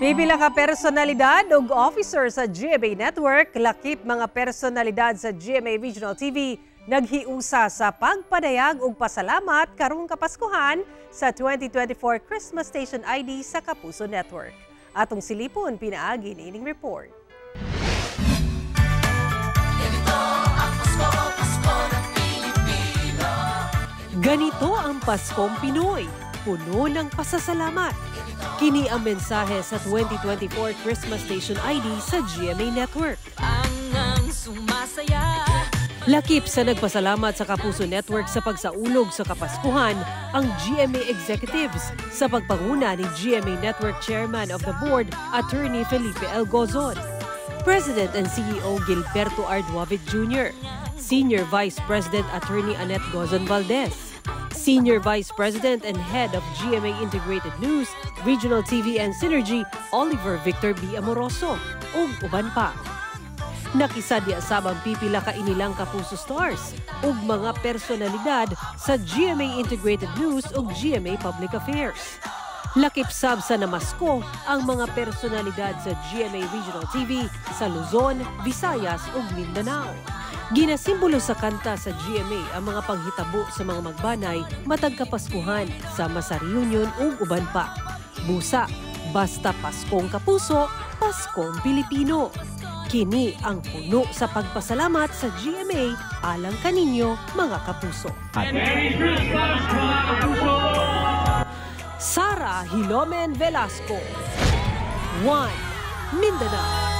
Pipila ka personalidad ug officer sa GMA Network, lakip mga personalidad sa GMA Regional TV, naghiusa sa pagpadayag ug pasalamat karong Kapaskuhan sa 2024 Christmas Station ID sa Kapuso Network. Atong silipon pinaagi niining report. Ganito ang Paskong Pinoy, puno ng pasasalamat. Kini ang mensahe sa 2024 Christmas Station ID sa GMA Network. Ang sumasaya. Lakip sa nagpasalamat sa Kapuso Network sa pagsaulog sa Kapaskuhan ang GMA Executives sa pagpanguna ni GMA Network Chairman of the Board, Attorney Felipe L. Gozon, President and CEO Gilberto R. Duavit Jr., Senior Vice President Attorney Annette Gozon Valdez, Senior Vice President and Head of GMA Integrated News, Regional TV and Synergy, Oliver Victor B. Amoroso, ug uban pa. Nakisadya sab ang pipila ka inilang Kapuso Stars ug mga personalidad sa GMA Integrated News ug GMA Public Affairs. Lakip sab sa namasko ang mga personalidad sa GMA Regional TV sa Luzon, Visayas ug Mindanao. Ginasimbolo sa kanta sa GMA ang mga panghitabo sa mga magbanay matag Kapaskuhan sama sa reunion ug uban pa. Busa, basta Paskong Kapuso, Paskong Pilipino. Kini ang puno sa pagpasalamat sa GMA alang kaninyo, mga kapuso. Sara Hilomen Velasco. 1. Mindanao.